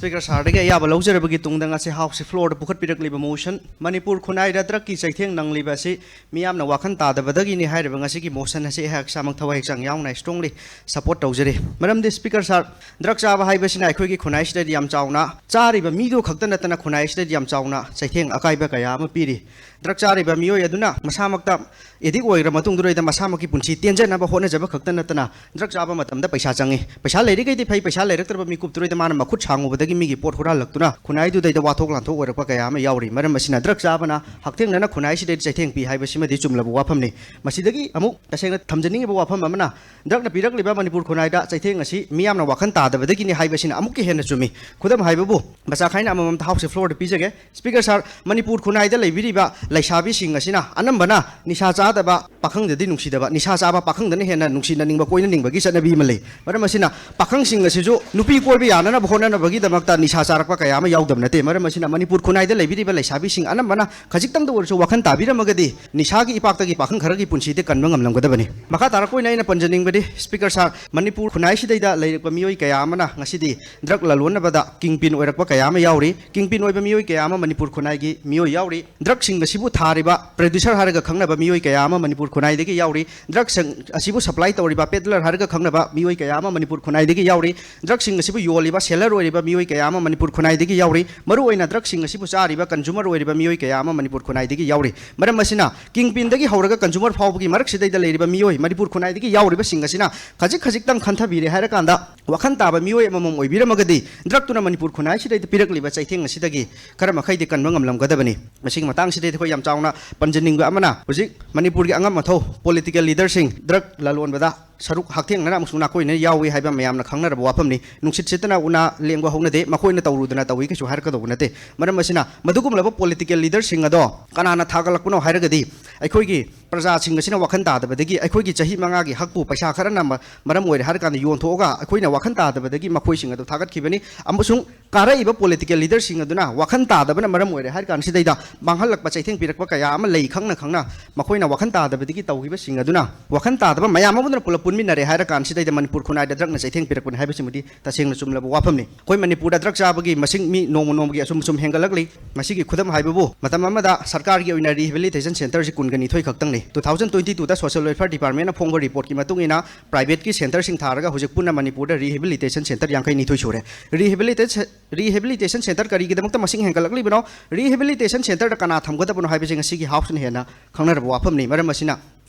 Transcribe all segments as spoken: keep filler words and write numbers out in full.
Speaker sirꯗꯒꯤ ꯑꯌꯥꯕ ꯂꯧꯖꯔꯕꯒꯤ ꯇꯨꯡꯗ ꯉꯁꯤ House floorꯗ ꯄꯨꯈꯠꯄꯤꯔꯛꯂꯤꯕ motion, ꯃꯅꯤꯄꯨꯔ ꯈꯨꯟꯅꯥꯏꯗ drugꯀꯤ ꯆꯩꯊꯦꯡ ꯅꯪꯂꯤꯕ ꯑꯁꯤ ꯃꯤꯌꯥꯝꯅ ꯋꯥꯈꯜ ꯇꯥꯗꯕꯗꯒꯤꯅꯤ ꯍꯥꯏꯔꯤꯕ ꯉꯁꯤꯒꯤ motion ꯑꯁꯤ ꯑꯩꯍꯥꯛ ꯏꯁꯥꯃꯛ ꯊꯋꯥꯏ ꯍꯛꯆꯥꯡ ꯌꯥꯎꯅ strongly support ꯇꯧꯖꯔꯤ꯫ ꯃꯔꯝꯗꯤ Speaker sir, drug ꯆꯥꯕ ꯍꯥꯏꯕꯁꯤꯅ ꯑꯩꯈꯣꯏꯒꯤ ꯈꯨꯟꯅꯥꯏꯁꯤꯗꯗꯤ ꯌꯥꯝ ꯆꯥꯎꯅ, ꯆꯥꯔꯤꯕ ꯃꯤꯗꯨ ꯈꯛꯇ ꯅꯠꯇꯅ ꯈꯨꯟꯅꯥꯏꯁꯤꯗꯗꯤ ꯌꯥꯝ ꯆꯥꯎꯅ ꯆꯩꯊꯦꯡ ꯑꯀꯥꯏꯕ ꯀꯌꯥ ꯑꯃ ꯄꯤꯔꯤ꯫ Drug ꯆꯥꯔꯤꯕ ꯃꯤꯑꯣꯏ ꯑꯗꯨꯅ ꯃꯁꯥꯃꯛꯇ addict ꯑꯣꯏꯈ꯭ꯔ ꯃꯇꯨꯡꯗꯨꯗꯩꯗ ꯃꯁꯥꯃꯛꯀꯤ ꯄꯨꯟꯁꯤ ꯇꯦꯟꯖꯅꯕ ꯍꯣꯠꯅꯖꯕ ꯈꯛꯇ ꯅꯠꯇꯅ, drug ꯆꯥꯕ ꯃꯇꯝꯗ ꯄꯩꯁꯥ ꯆꯪꯉꯤ꯫ ꯄꯩꯁꯥ ꯂꯩꯔꯤꯈꯩꯗꯤ ꯐꯩ, ꯄꯩꯁꯥ ꯂꯩꯔꯛꯇ꯭ꯔꯕ ꯃꯤꯀꯨꯞꯇꯨꯗꯩꯗ ꯃꯥꯅ ꯃꯈꯨꯠ ꯁꯥꯡꯉꯨꯕꯗꯒꯤ ꯃꯤꯒꯤ ꯄꯣꯠ ꯍꯨꯔꯥꯜꯂꯛꯇꯨꯅ ꯈꯨꯟꯅꯥꯏꯗꯨꯗꯩꯗ ꯋꯥꯊꯣꯛ ꯂꯥꯟꯊꯣꯛ ꯑꯣꯏꯔꯛꯄ ꯀꯌꯥ ꯑꯃ ꯌꯥꯎꯔꯤ꯫ ꯃꯔꯝ ꯑꯁꯤꯅ drug ꯆꯥꯕꯅ ꯍꯛꯊꯦꯡꯅꯅ ꯈꯨꯟꯅꯥꯏꯁꯤꯗꯩꯗ ꯆꯩꯊꯦꯡ ꯄꯤ ꯍꯥꯏꯕꯁꯤꯃꯗꯤ ꯆꯨꯝꯂꯕ ꯋꯥꯐꯝꯅꯤ꯫ ꯃꯁꯤꯗꯒꯤ ꯑꯃꯨꯛ ꯇꯁꯦꯡꯅ ꯊꯝꯖꯅꯤꯡꯉꯤꯕ ꯋꯥꯐꯝ ꯑꯃꯅ, drugꯅ ꯄꯤꯔꯛꯂꯤꯕ ꯃꯅꯤꯄꯨꯔ ꯈꯨꯟꯅꯥꯏꯗ ꯆꯩꯊꯦꯡ ꯑꯁꯤ ꯃꯤꯌꯥꯝꯅ ꯋꯥꯈꯜ ꯇꯥꯗꯕꯗꯒꯤꯅꯤ ꯍꯥꯏꯕꯁꯤꯅ ꯑꯃꯨꯛꯀ ꯍꯦꯟꯅ ꯆꯨꯝꯃꯤ꯫ ꯈꯨꯗꯝ ꯍꯥꯏꯕꯕꯨ, ꯃꯆꯥ ꯈꯥꯏꯅ ꯑꯃꯃꯝꯇ House floorꯗ ꯄꯤꯖꯒꯦ꯫ Speaker sir, ꯃꯅꯤꯄꯨꯔ ꯈꯨꯟꯅꯥꯏꯗ ꯂꯩꯕꯤꯔꯤꯕ ꯂꯩꯁꯥꯕꯤꯁꯤꯡ ꯑꯁꯤꯅ ꯑꯅꯝꯕꯅ ꯅꯤꯁꯥ ꯆꯥꯗꯕ ꯄꯥꯈꯪꯗꯗꯤ ꯅꯨꯡꯁꯤꯗꯕ, ꯅꯤꯁꯥ ꯆꯥꯕ ꯄꯥꯈꯪꯗꯅ ꯍꯦꯟꯅ ꯅꯨꯡꯁꯤꯅꯅꯤꯡꯕ, ꯀꯣꯏꯅꯅꯤꯡꯕꯒꯤ ꯆꯠꯅꯕꯤ ꯑꯃ ꯂꯩ꯫ ꯃꯔꯝ ꯑꯁꯤꯅ, ꯄꯥꯈꯪꯁꯤꯡ ꯑꯁꯤꯁꯨ ꯅꯨꯄꯤ ꯀꯣꯏꯕ ꯌꯥꯅꯅꯕ ꯍꯣꯠꯅꯅꯕꯒꯤꯗꯃꯛꯇ ꯅꯤꯁꯥ ꯆꯥꯔꯛꯄ ꯀꯌꯥ ꯑꯃ ꯌꯥꯎꯗꯕ ꯅꯠꯇꯦ꯫ ꯃꯔꯝ ꯑꯁꯤꯅ, ꯃꯅꯤꯄꯨꯔ ꯈꯨꯟꯅꯥꯏꯗ ꯂꯩꯕꯤꯔꯤꯕ ꯂꯩꯁꯥꯕꯤꯁꯤꯡ ꯑꯅꯝꯕꯅ ꯈꯖꯤꯛꯇꯪꯗ ꯑꯣꯏꯔꯁꯨ ꯋꯥꯈꯜ ꯇꯥꯕꯤꯔꯝꯃꯒꯗꯤ ꯅꯤꯁꯥꯒꯤ ꯏꯄꯥꯛꯇꯒꯤ ꯄꯥꯈꯪ ꯈꯔꯒꯤ ꯄꯨꯟꯁꯤꯗꯤ ꯀꯟꯕ ꯉꯝꯂꯝꯒꯗꯕꯅꯤ꯫ ꯃꯈꯥ ꯇꯥꯔꯛꯄ ꯑꯣꯏꯅ ꯑꯩꯅ ꯄꯟꯖꯅꯤꯡꯕꯗꯤ, Speaker sir, ꯃꯅꯤꯄꯨꯔ ꯈꯨꯟꯅꯥꯏꯁꯤꯗꯩꯗ ꯂꯩꯔꯛꯄ ꯃꯤꯑꯣꯏ ꯀꯌꯥ ꯑꯃꯅ ꯉꯁꯤꯗꯤ drug ꯂꯂꯣꯟꯅꯕꯗ kingpin ꯑꯣꯏꯔꯛꯄ ꯀꯌꯥ ꯑꯃ ꯌꯥꯎꯔꯤ꯫ Kingpin ꯑꯣꯏꯕ ꯃꯤꯑꯣꯏ ꯀꯌꯥ ꯑꯃ ꯃꯅꯤꯄꯨꯔ ꯈꯨꯟꯅꯥꯏꯒꯤ ꯃꯤꯑꯣꯏ ꯌꯥꯎꯔꯤ꯫ Drugꯁꯤꯡ ꯑꯁꯤꯕꯨ ꯊꯥꯔꯤꯕ producer ꯍꯥꯏꯔꯒ ꯈꯪꯅꯕ ꯃꯤꯑꯣꯏ ꯀꯌꯥ ꯑꯃ ꯃꯅꯤꯄꯨꯔ ꯈꯨꯟꯅꯥꯏꯗꯒꯤ ꯌꯥꯎꯔꯤ꯫ Drugꯁꯤꯡ ꯑꯁꯤꯕꯨ supply ꯇꯧꯔꯤꯕ peddler ꯍꯥꯏꯔꯒ ꯈꯪꯅꯕ ꯃꯤꯑꯣꯏ ꯀꯌꯥ ꯑꯃ ꯃꯅꯤꯄꯨꯔ ꯈꯨꯟꯅꯥꯏꯗꯒꯤ ꯌꯥꯎꯔꯤ꯫ Drugꯁꯤꯡ ꯑꯁꯤꯕꯨ ꯌꯣꯜꯂꯤꯕ seller ꯑꯣꯏꯔꯤꯕ ꯃꯤꯑꯣꯏ ꯀꯌꯥ ꯑꯃ ꯃꯅꯤꯄꯨꯔ ꯈꯨꯟꯅꯥꯏꯗꯒꯤ ꯌꯥꯎꯔꯤ꯫ ꯃꯔꯨꯑꯣꯏꯅ drugꯁꯤꯡ ꯑꯁꯤꯕꯨ ꯆꯥꯔꯤꯕ consumer ꯑꯣꯏꯔꯤꯕ ꯃꯤꯑꯣꯏ ꯀꯌꯥ ꯑꯃ ꯃꯅꯤꯄꯨꯔ ꯈꯨꯟꯅꯥꯏꯗꯒꯤ ꯌꯥꯎꯔꯤ꯫ ꯃꯔꯝ ꯑꯁꯤꯅ, kingpinꯗꯒꯤ ꯍꯧꯔꯒ consumer ꯐꯥꯎꯕꯒꯤ ꯃꯔꯛꯁꯤꯗꯩꯗ ꯂꯩꯔꯤꯕ ꯃꯤꯑꯣꯏ, ꯃꯅꯤꯄꯨꯔ ꯈꯨꯟꯅꯥꯏꯗꯒꯤ ꯌꯥꯎꯔꯤꯕꯁꯤꯡ ꯑꯁꯤꯅ ꯈꯖꯤꯛ ꯈꯖꯤꯛꯇꯪ ꯈꯟꯊꯕꯤꯔꯦ ꯍꯥꯏꯔꯀꯥꯟꯗ, ꯋꯥꯈꯜ ꯇꯥꯕ ꯃꯤꯑꯣꯏ ꯑꯃꯃꯝ ꯑꯣꯏꯕꯤꯔꯝꯃꯒꯗꯤ, drugꯇꯨꯅ ꯃꯅꯤꯄꯨꯔ ꯈꯨꯟꯅꯥꯏꯁꯤꯗꯩꯗ ꯄꯤꯔꯛꯂꯤꯕ ꯆꯩꯊꯦꯡ ꯑꯁꯤꯗꯒꯤ ꯈꯔ ꯃꯈꯩꯗꯤ ꯀꯟꯕ ꯉꯝꯂꯝꯒꯗꯕꯅꯤ꯫ ꯃꯁꯤꯒꯤ ꯃꯇꯥꯡꯁꯤꯗꯩꯗ ꯑꯩꯈꯣꯏ ꯌꯥꯝ ꯆꯥꯎꯅ ꯄꯟꯖꯅꯤꯡꯕ ꯑꯃꯅ, ꯍꯧꯖꯤꯛ ꯃꯅꯤꯄꯨꯔꯒꯤ ꯑꯉꯝ ꯑꯊꯧ political leaderꯁꯤꯡ drug ꯂꯂꯣꯟꯕꯗ ꯁꯔꯨꯛ ꯍꯛꯊꯦꯡꯅꯅ ꯑꯃꯁꯨꯡ ꯅꯥꯀꯣꯏꯅꯅ ꯌꯥꯎꯏ ꯍꯥꯏꯕ ꯃꯌꯥꯝꯅ ꯈꯪꯅꯔꯕ ꯋꯥꯐꯝꯅꯤ꯫ ꯅꯨꯡꯁꯤꯠ ꯁꯤꯠꯇꯅ ꯎꯅꯥ ꯂꯦꯡꯕ ꯍꯧꯅꯗꯦ, ꯃꯈꯣꯏꯅ ꯇꯧꯔꯨꯗꯅ ꯇꯧꯏ ꯀꯩꯁꯨ ꯍꯥꯏꯔꯛꯀꯗꯧꯕ ꯅꯠꯇꯦ꯫ ꯃꯔꯝ ꯑꯁꯤꯅ, ꯃꯗꯨꯒꯨꯝꯂꯕ political leaderꯁꯤꯡ ꯑꯗꯣ ꯀꯅꯥꯅ ꯊꯥꯒꯠꯂꯛꯄꯅꯣ ꯍꯥꯏꯔꯒꯗꯤ, ꯑꯩꯈꯣꯏꯒꯤ ꯄ꯭ꯔꯖꯥꯁꯤꯡ ꯑꯁꯤꯅ ꯋꯥꯈꯜ ꯇꯥꯗꯕꯗꯒꯤ, ꯑꯩꯈꯣꯏꯒꯤ ꯆꯍꯤ ꯃꯉꯥꯒꯤ ꯍꯛꯄꯨ ꯄꯩꯁꯥ ꯈꯔꯅ ꯃ-, ꯃꯔꯝ ꯑꯣꯏꯔꯦ ꯍꯥꯏꯔ ꯀꯥꯟꯗ ꯌꯣꯟꯊꯣꯛꯑꯒ, ꯑꯩꯈꯣꯏꯅ ꯋꯥꯈꯜ ꯇꯥꯗꯕꯗꯒꯤ ꯃꯈꯣꯏꯁꯤꯡ ꯑꯗꯨ ꯊꯥꯒꯠꯈꯤꯕꯅꯤ꯫ ꯑꯃꯁꯨꯡ ꯀꯥꯔꯛꯏꯕ political leaderꯁꯤꯡ ꯑꯗꯨꯅ ꯋꯥꯈꯜ ꯇꯥꯗꯕꯅ ꯃꯔꯝ ꯑꯣꯏꯔꯦ ꯍꯥꯏꯔ ꯀꯥꯟꯁꯤꯗꯩꯗ ꯃꯥꯡꯍꯜꯂꯛꯄ, ꯆꯩꯊꯦꯡ ꯄꯤꯔꯛꯄ ꯀꯌꯥ ꯑꯃ ꯂꯩ꯫ ꯈꯪꯅ ꯈꯪꯅ ꯃꯈꯣꯏꯅ ꯋꯥꯈꯜ ꯇꯥꯗꯕꯗꯒꯤ ꯇꯧꯈꯤꯕꯁꯤꯡ ꯑꯗꯨꯅ, ꯋꯥꯈꯜ ꯇꯥꯗꯕ ꯃꯌꯥꯝ ꯑꯃꯗꯨꯅ ꯄꯨꯂꯞ ꯄꯨꯟꯃꯤꯟꯅꯔꯦ ꯍꯥꯏꯔ ꯀꯥꯟꯁꯤꯗꯩꯗ ꯃꯅꯤꯄꯨꯔ ꯈꯨꯟꯅꯥꯏꯗ ꯗ꯭ꯔꯛꯅ ꯆꯩꯊꯦꯡ ꯄꯤꯔꯛꯄꯅꯤ ꯍꯥꯏꯕꯁꯤꯃꯗꯤ ꯇꯁꯦꯡꯅ ꯆꯨꯝꯂꯕ ꯋꯥꯐꯝꯅꯤ꯫ ꯑꯩꯈꯣꯏ ꯃꯅꯤꯄꯨꯔꯗ ꯗ꯭ꯔꯛ ꯆꯥꯕꯒꯤ ꯃꯁꯤꯡ ꯃꯤ ꯅꯣꯡꯃ ꯅꯣꯡꯃꯒꯤ ꯑꯁꯨꯝ ꯑꯁꯨꯝ ꯍꯦꯟꯒꯠꯂꯛꯂꯤ꯫ ꯃꯁꯤꯒꯤ ꯈꯨꯗꯝ ꯍꯥꯏꯕꯕꯨ, ꯃꯇꯝ ꯑꯃꯗ ꯁꯔꯀꯥꯔꯒꯤ ꯑꯣꯏꯅ rehabilitation centreꯁꯤ ꯀꯨꯟꯒ ꯅꯤꯊꯣꯏ ꯈꯛꯇꯪꯅꯤ꯫ Two thousand twenty twoꯗ social welfare departmentꯅ ꯐꯣꯡꯕ reportꯀꯤ ꯃꯇꯨꯡ ꯏꯟꯅ privateꯀꯤ centreꯁꯤꯡ ꯊꯥꯔꯒ ꯍꯧꯖꯤꯛ ꯄꯨꯟꯅ ꯃꯅꯤꯄꯨꯔꯗ rehabilitation centre ꯌꯥꯡꯈꯩ ꯅꯤꯊꯣꯏ ꯁꯨꯔꯦ꯫ Rehabilitation rehabilitation centre ꯀꯔꯤꯒꯤꯗꯃꯛꯇ ꯃꯁꯤꯡ ꯍꯦꯟꯒꯠꯂꯛꯂꯤꯕꯅꯣ? Rehabilitation centreꯗ ꯀꯅꯥ ꯊꯝꯒꯗꯕꯅꯣ ꯍꯥꯏꯕꯁꯤ ꯉꯁꯤꯒꯤ Houseꯅ ꯍꯦꯟꯅ ꯈꯪꯅꯔꯕ ꯋꯥꯐꯝꯅꯤ꯫ ꯃꯔꯝ ꯑꯁꯤꯅ,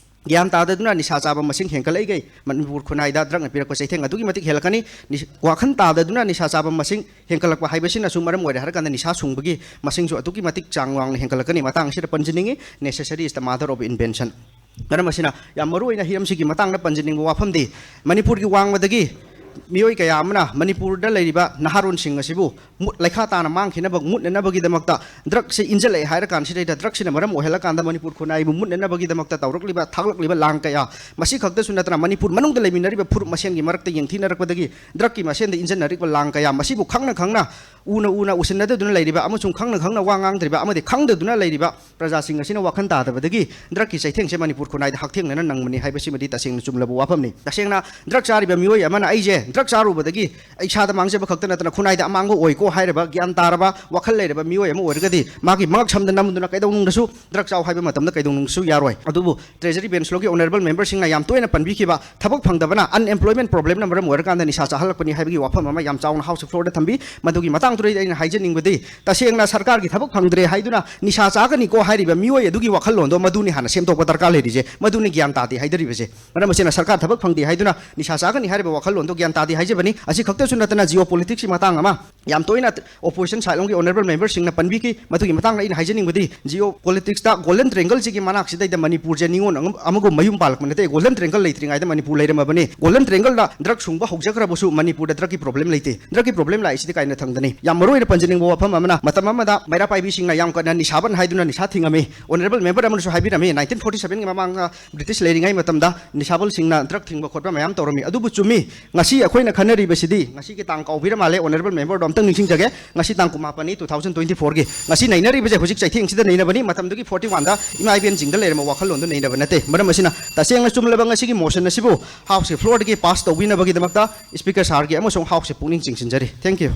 ꯒ꯭ꯌꯥꯟ ꯇꯥꯗꯗꯨꯅ ꯅꯤꯁꯥ ꯆꯥꯕ ꯃꯁꯤꯡ ꯍꯦꯟꯒꯠꯂꯛꯏꯈꯩ ꯃꯅꯤꯄꯨꯔ ꯈꯨꯟꯅꯥꯏꯗ ꯗ꯭ꯔꯛꯅ ꯄꯤꯔꯛꯄ ꯆꯩꯊꯦꯡ ꯑꯗꯨꯛꯀꯤ ꯃꯇꯤꯛ ꯍꯦꯜꯂꯛꯀꯅꯤ꯫ ꯅꯤꯁ-, ꯋꯥꯈꯜ ꯇꯥꯗꯗꯨꯅ ꯅꯤꯁꯥ ꯆꯥꯕ ꯃꯁꯤꯡ ꯍꯦꯟꯒꯠꯂꯛꯄ ꯍꯥꯏꯕꯁꯤꯅꯁꯨ ꯃꯔꯝ ꯑꯣꯏꯔꯦ ꯍꯥꯏꯔꯀꯥꯟꯗ ꯅꯤꯁꯥ ꯁꯨꯡꯕꯒꯤ ꯃꯁꯤꯡꯁꯨ ꯑꯗꯨꯛꯀꯤ ꯃꯇꯤꯛ ꯆꯥꯡ ꯋꯥꯡꯅ ꯍꯦꯟꯒꯠꯂꯛꯀꯅꯤ꯫ ꯃꯇꯥꯡ ꯑꯁꯤꯗ ꯄꯟꯖꯅꯤꯡꯉꯤ, "Necessary is the mother of invention"꯫ ꯃꯔꯝ ꯑꯁꯤꯅ, ꯌꯥꯝ ꯃꯔꯨ ꯑꯣꯏꯅ ꯍꯤꯔꯝꯁꯤꯒꯤ ꯃꯇꯥꯡꯗ ꯄꯟꯖꯅꯤꯡꯕ ꯋꯥꯐꯝꯗꯤ, ꯃꯅꯤꯄꯨꯔꯒꯤ ꯋꯥꯡꯃꯗꯒꯤ ꯃꯤꯑꯣꯏ ꯀꯌꯥ ꯑꯃꯅ ꯃꯅꯤꯄꯨꯔꯗ ꯂꯩꯔꯤꯕ ꯅꯍꯥꯔꯣꯟꯁꯤꯡ ꯑꯁꯤꯕꯨ ꯃꯨꯠ-, ꯂꯩꯈꯥ ꯇꯥꯅ ꯃꯥꯡꯈꯤꯅꯕ, ꯃꯨꯠꯅꯅꯕꯒꯤꯗꯃꯛꯇ ꯗ꯭ꯔꯛꯁꯦ ꯏꯟꯖꯜꯂꯛꯑꯦ ꯍꯥꯏꯔ ꯀꯥꯟꯁꯤꯗꯩꯗ ꯗ꯭ꯔꯛꯁꯤꯅ ꯃꯔꯝ ꯑꯣꯏꯍꯜꯂꯀꯥꯟꯗ ꯃꯅꯤꯄꯨꯔ ꯈꯨꯟꯅꯥꯏꯕꯨ ꯃꯨꯠꯅꯅꯕꯒꯤꯗꯃꯛꯇ ꯇꯧꯔꯛꯂꯤꯕ, ꯊꯥꯛꯂꯛꯂꯤꯕ ꯂꯥꯡ ꯀꯌꯥ, ꯃꯁꯤ ꯈꯛꯇꯁꯨ ꯅꯠꯇꯅ ꯃꯅꯤꯄꯨꯔ ꯃꯅꯨꯡꯗ ꯂꯩꯃꯤꯟꯅꯔꯤꯕ ꯐꯨꯔꯨꯞ ꯃꯁꯦꯟꯒꯤ ꯃꯔꯛꯇ ꯌꯦꯡꯊꯤꯅꯔꯛꯄꯗꯒꯤ ꯗ꯭ꯔꯛꯀꯤ ꯃꯁꯦꯟꯗ ꯏꯟꯖꯟꯅꯔꯤꯕ ꯂꯥꯡ ꯀꯌꯥ, ꯃꯁꯤꯕꯨ ꯈꯪꯅ ꯈꯪꯅ, ꯎꯅ ꯎꯅ ꯎꯁꯤꯟꯅꯗꯗꯨꯅ ꯂꯩꯔꯤꯕ ꯑꯃꯁꯨꯡ ꯈꯪꯅ ꯈꯪꯅ ꯋꯥ ꯉꯥꯡꯗ꯭ꯔꯤꯕ ꯑꯃꯗꯤ ꯈꯪꯗꯗꯨꯅ ꯂꯩꯔꯤꯕ ꯄ꯭ꯔꯖꯥꯁꯤꯡ ꯑꯁꯤꯅ ꯋꯥꯈꯜ ꯇꯥꯗꯕꯗꯒꯤ ꯗ꯭ꯔꯛꯀꯤ ꯆꯩꯊꯦꯡꯁꯦ ꯃꯅꯤꯄꯨꯔ ꯈꯨꯟꯅꯥꯏꯗ ꯍꯛꯊꯦꯡꯅꯅ ꯅꯪꯕꯅꯤ ꯍꯥꯏꯕꯁꯤꯃꯗꯤ ꯇꯁꯦꯡꯅ ꯆꯨꯝꯂꯕ ꯋꯥꯐꯝꯅꯤ꯫ ꯇꯁꯦꯡꯅ ꯗ꯭ꯔꯛ ꯆꯥꯔꯤꯕ ꯃꯤꯑꯣꯏ ꯑꯃꯅ ꯑꯩꯁꯦ ꯗ꯭ꯔꯛ ꯆꯥꯔꯨꯕꯗꯒꯤ ꯏꯁꯥꯗ ꯃꯥꯡꯖꯕ ꯈꯛꯇ ꯅꯠꯇꯅ ꯈꯨꯟꯅꯥꯏꯗ ꯑꯃꯥꯡꯕ ꯑꯣꯏꯀꯣ ꯍꯥꯏꯔꯕ ꯒ꯭ꯌꯥꯟ ꯇꯥꯔꯕ ꯋꯥꯈꯜ ꯂꯩꯔꯕ ꯃꯤꯑꯣꯏ ꯑꯃ ꯑꯣꯏꯔꯒꯗꯤ ꯃꯥꯒꯤ ꯃꯉꯛ ꯁꯝꯗ ꯅꯝꯗꯨꯅ ꯀꯩꯗꯧꯅꯨꯡꯗꯁꯨ ꯗ꯭ꯔꯛ ꯆꯥꯎ ꯍꯥꯏꯕ ꯃꯇꯝꯗ ꯀꯩꯗꯧꯅꯨꯡꯗꯁꯨ ꯌꯥꯔꯣꯏ꯫ ꯑꯗꯨꯕꯨ Treasury Bench Lawꯒꯤ Honourable Memberꯁꯤꯡꯅ ꯌꯥꯝ ꯇꯣꯏꯅ ꯄꯟꯕꯤꯈꯤꯕ ꯊꯕꯛ ꯐꯪꯗꯕꯅ, unemployment problemꯅ ꯃꯔꯝ ꯑꯣꯏꯔꯀꯥꯟꯗ ꯅꯤꯁꯥ ꯆꯥꯍꯜꯂꯛꯄꯅꯤ ꯍꯥꯏꯕꯒꯤ ꯋꯥꯐꯝ ꯑꯃ ꯌꯥꯝ ꯆꯥꯎꯅ House floorꯗ ꯊꯝꯕꯤ꯫ ꯃꯗꯨꯒꯤ ꯃꯇꯥꯡꯗꯨꯗ ꯑꯩꯅ ꯍꯥꯏꯖꯅꯤꯡꯕꯗꯤ, ꯇꯁꯦꯡꯅ ꯁꯔꯀꯥꯔꯒꯤ ꯊꯕꯛ ꯐꯪꯗ꯭ꯔꯦ ꯍꯥꯏꯗꯨꯅ ꯅꯤꯁꯥ ꯆꯥꯒꯅꯤꯀꯣ ꯍꯥꯏꯔꯤꯕ ꯃꯤꯑꯣꯏ ꯑꯗꯨꯒꯤ ꯋꯥꯈꯜꯂꯣꯟꯗꯣ ꯃꯗꯨꯅꯤ ꯍꯥꯟꯅ ꯁꯦꯝꯗꯣꯛꯄ ꯗꯔꯀꯥꯔ ꯂꯩꯔꯤꯁꯦ꯫ ꯃꯗꯨꯅꯤ ꯒ꯭ꯌꯥꯟ ꯇꯥꯗꯦ ꯍꯥꯏꯗꯔꯤꯕꯁꯦ꯫ ꯃꯔꯝ ꯑꯁꯤꯅ ꯁꯔꯀꯥꯔ ꯊꯕꯛ ꯐꯪꯗꯦ ꯍꯥꯏꯗꯨꯅ ꯅꯤꯁꯥ ꯆꯥꯒꯅꯤ ꯍꯥꯏꯔꯤꯕ ꯋꯥꯈꯜꯂꯣꯟꯗꯣ ꯒ꯭ꯌꯥꯟ ꯇꯥꯗꯦ ꯍꯥꯏꯖꯕꯅꯤ꯫ ꯑꯁꯤ ꯈꯛꯇꯁꯨ ꯅꯠꯇꯅ geopoliticsꯀꯤ ꯃꯇꯥꯡ ꯑꯃ ꯌꯥꯝ ꯇꯣꯏꯅ opposition sideꯂꯣꯝꯒꯤ Honourable Memberꯁꯤꯡꯅ ꯄꯟꯕꯤꯈꯤ꯫ ꯃꯗꯨꯒꯤ ꯃꯇꯥꯡꯗ ꯑꯩꯅ ꯍꯥꯏꯖꯅꯤꯡꯕꯗꯤ, geopoliticsꯇ Golden Triangleꯁꯤꯒꯤ ꯃꯅꯥꯛꯁꯤꯗꯩꯗ ꯃꯅꯤꯄꯨꯔꯁꯦ ꯅꯤꯉꯣꯜ ꯑꯃ-, ꯑꯃꯒꯨꯝ ꯃꯌꯨꯝ ꯄꯥꯜꯂꯛꯄ ꯅꯠꯇꯦ꯫ Golden Triangle ꯂꯩꯇ꯭ꯔꯤꯉꯩꯗ ꯃꯅꯤꯄꯨꯔ ꯂꯩꯔꯝꯃꯕꯅꯤ꯫ Golden Triangleꯗ ꯗ꯭ꯔꯛ ꯁꯨꯡꯕ ꯍꯧꯖꯈ꯭ꯔꯕꯁꯨ ꯃꯅꯤꯄꯨꯔꯗ ꯗ꯭ꯔꯛꯀꯤ problem ꯂꯩꯇꯦ꯫ ꯗ꯭ꯔꯛꯀꯤ problem ꯂꯥꯛꯏꯁꯤꯗꯤ ꯀꯥꯏꯅ ꯊꯪꯗꯅꯤ꯫ ꯌꯥꯝ ꯃꯔꯨ ꯑꯣꯏꯅ ꯄꯟꯖꯅꯤꯡꯕ ꯋꯥꯐꯝ ꯑꯃꯅ, ꯃꯇꯝ ꯑꯃꯗ ꯃꯩꯔꯥ ꯄꯥꯏꯕꯤꯁꯤꯡꯅ ꯌꯥꯝ ꯀꯟꯅ ꯅꯤꯁꯥꯕꯟ ꯍꯥꯏꯗꯨꯅ ꯅꯤꯁꯥ ꯊꯤꯡꯉꯝꯃꯤ꯫ Honourable Member ꯑꯃꯅꯁꯨ ꯍꯥꯏꯕꯤꯔꯝꯃꯤ, nineteen forty sevenꯒꯤ ꯃꯃꯥꯡꯗ British ꯂꯩꯔꯤꯉꯩ ꯃꯇꯝꯗ ꯅꯤꯁꯥꯕꯜꯁꯤꯡꯅ ꯗ꯭ꯔꯛ ꯊꯤꯡꯕ ꯈꯣꯠꯄ ꯃꯌꯥꯝ ꯇꯧꯔꯝꯃꯤ꯫ ꯑꯗꯨꯕꯨ ꯆꯨꯝꯃꯤ, ꯉꯁꯤ ꯑꯩꯈꯣꯏꯅ ꯈꯟꯅꯔꯤꯕꯁꯤꯗꯤ, ꯉꯁꯤꯒꯤ ꯇꯥꯡ ꯀꯥꯎꯕꯤꯔ ꯃꯥꯜꯂꯦ Honourable Memberꯗꯣ, ꯑꯃꯨꯛꯇꯪ ꯅꯤꯡꯁꯤꯡꯖꯒꯦ, ꯉꯁꯤ ꯇꯥꯡ ꯀꯨꯟꯃꯥꯄꯟꯅꯤ, two thousand twenty fourꯒꯤ꯫ ꯉꯁꯤ ꯅꯩꯅꯔꯤꯕꯁꯦ ꯍꯧꯖꯤꯛ ꯆꯩꯊꯦꯡꯁꯤꯗ ꯅꯩꯅꯕꯅꯤ, ꯃꯇꯝꯗꯨꯒꯤ forty oneꯗ ꯏꯃꯥ ꯏꯕꯦꯟꯁꯤꯡꯗ ꯂꯩꯔꯝꯕ ꯋꯥꯈꯜꯂꯣꯟꯗꯨ ꯅꯩꯅꯕ ꯅꯠꯇꯦ꯫ ꯃꯔꯝ ꯑꯁꯤꯅ ꯇꯁꯦꯡꯅ ꯆꯨꯝꯂꯕ ꯉꯁꯤꯒꯤ motion ꯑꯁꯤꯕꯨ Houseꯀꯤ floorꯗꯒꯤ pass ꯇꯧꯕꯤꯅꯕꯒꯤꯗꯃꯛꯇ Speaker sirꯒꯤ ꯑꯃꯁꯨꯡ Houseꯀꯤ ꯄꯨꯛꯅꯤꯡ ꯆꯤꯡꯁꯤꯟꯖꯔꯤ꯫ Thank you꯫